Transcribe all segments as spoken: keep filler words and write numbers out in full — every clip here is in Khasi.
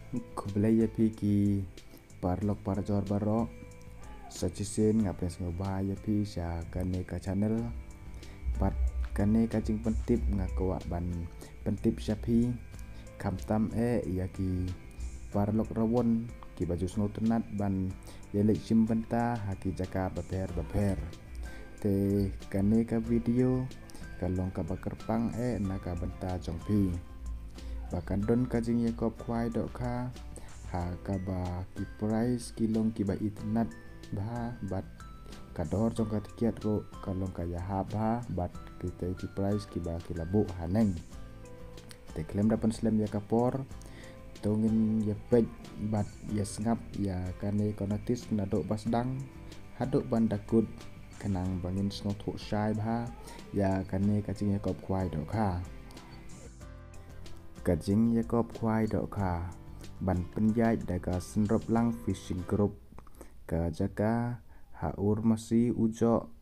Khublei ïa phi ki paralok parajor baroh. Sa shisien nga pynsngewbha ïa phi sha kane ka channel. Bad kane ka jingpyntip nga kwah ban pyntip sha phi. Khamtam eh ïa ki paralok rawon kiba ju sngewtynnat ban ïaleit shim bynta ha ki jaka bapher bapher. Te kane ka video ka long kaba kyrpang eh na ka bynta jong phi. Ba kan don ka jingïakop khwai dohkha ha kaba ki prize ki long kiba itynnat bha bad ka dor jong ka tiket ruh ka long ka ïahap bha bad kita ki prize kiba ki la buh haneng. Te khlem da pynslem ïa ka por, to ngin ïa peit bad ïa sngap ïa kane ka notice naduh ba sdang haduh ban da kut, khnang ba ngin sngewthuh shai bha ïa kane ka jingïakop khwai dohkha. Ka jingïakop khwai dohkha ban pynïaid da ka Synroplang Fishing Group, ka jaka ha Urmasi Ujoh,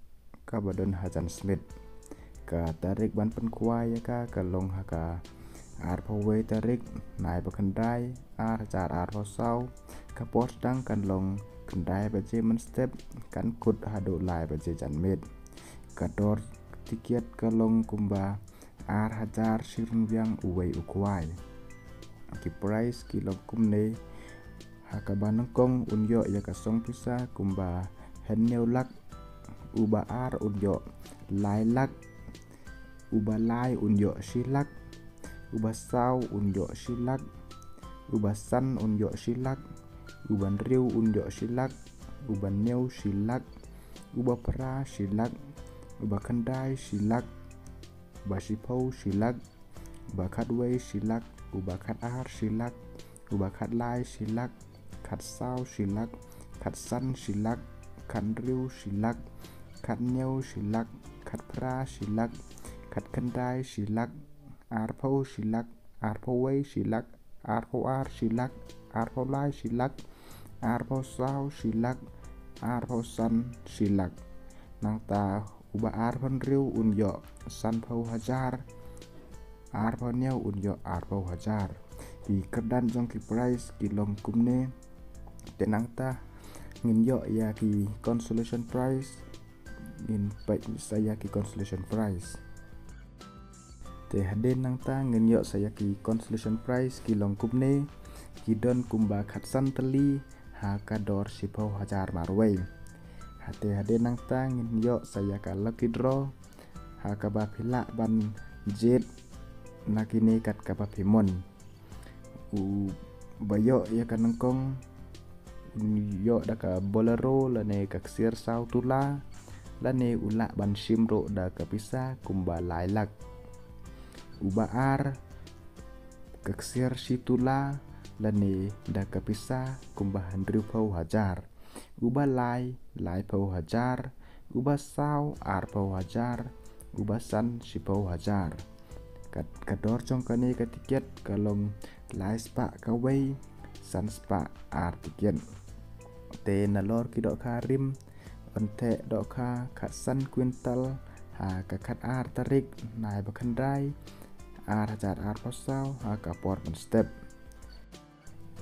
kaba don ha Jan Smit. Ka tarik ban pynkhwai ïa ka ka long ha ka arphew wei tarik Naiwieng ba khyndai ar hajar arphew saw. Ka por sdang kan long khyndai baje mynstep, kan kut haduh lai baje janmiet. Ka dor tiket ka long kumba ar hajar shi ryngwiang uwei u khwai. Ki prize ki long kumne: ha kaba nyngkong un ïoh ïa ka song pisa kumba hynñiew lak, uba ar un ïoh lai lak, uba lai un ïoh shi lak, uba saw un ïoh shi lak, uba san un ïoh shi lak, uba hynriew un ïoh shi lak, uba hynñiew shi lak, uba phra shi lak, uba khyndai shi lak, uba shiphew shi lak, uba khatwei shi lak, uba khatar shi lak, uba khatlai shi lak, khatsaw shi lak, khatsan shi lak, khathynriew shi lak, khathynñiew shi lak, khatphra shi lak, khatkhyndai shi lak, arphew shi lak, arphew wei shi lak, arphew ar shi lak, arphew lai shi lak, arphew saw shi lak, arphew san shi lak. Nangta uba arphew hynriew un ïoh sanphew hajar, arphew hynñiew un ïoh arphew hajar. Ki kyrdan jong ki prize ki long kumne. Te nangta ngin ïoh ïa ki consolation prize. Ngin peit sa ïa ki consolation prize. Te hadien nangta ngin ïoh sa ïa ki consolation prize ki long kumne. Ki don kumba khatsan tylli ha ka dor shiphew hajar marwei. Hate hadien nangta ngin ïoh sa ïa ka lucky draw ha kaba phi lah ban jied na kine kat kaba phi mon. Uba ïoh ïa ka nyngkong un ïoh da ka Bolero lane ka ksiar saw tula, lane u lah ban shim ruh da ka pisa kumba lai lak. Uba ar ka ksiar shi tula, lane da ka pisa kumba hynriewphew hajar. Uba lai, laiphew hajar. Uba saw, arphew hajar. Uba san, shiphew hajar. Ka, ka dor jong kane ka tiket ka long lai spah kawei, san spah ar tiket. Te nalor ki dohkha rim, yn theh dohkha khatsan kwintal ha ka khatar tarik Naiwieng ba khyndai ar hajar arphew saw ha ka por mynstep.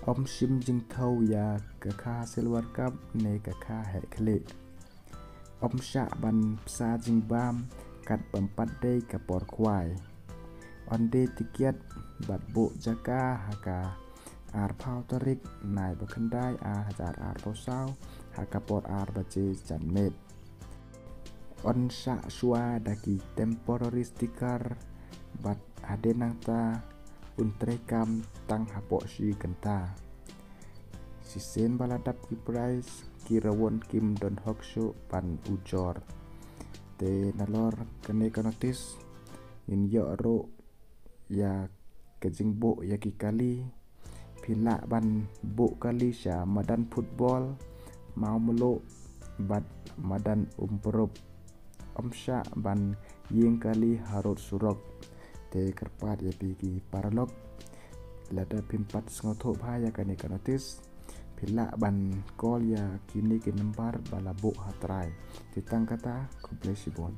Ym shim jingthew ïa ka kha silver carp ne ka kha heh khlieh. Ym shah ban pynsa jingbam kat bym pat dei ka por khwai. Yn die tiket bad buh jaka ha ka arphew tarik Naiwieng ba khyndai ar hajar arphew saw ha ka por ar baje janmiet. Yn shah shuwa da ki temporary sticker bad hadien nangta un treikam tang hapoh shi kynta. Shisien ba la dap ki prize ki rawon kim don hok shuh ban ujor. Te nalor kane ka notice ngin ïoh ruh ïa ka jingbuh ïa ki kali. Phi lah ban buh kali sha madan football Mawmluh bad madan Umprop. Ym shah ban ïeng kali harud surok. Te kyrpad ïa phi ki paralok, lada phim pat sngewthuh bha ïa kane ka notice, phi lah ban call ïa kine ki number ba la buh ha trai. Te tang kata, khublei shibun.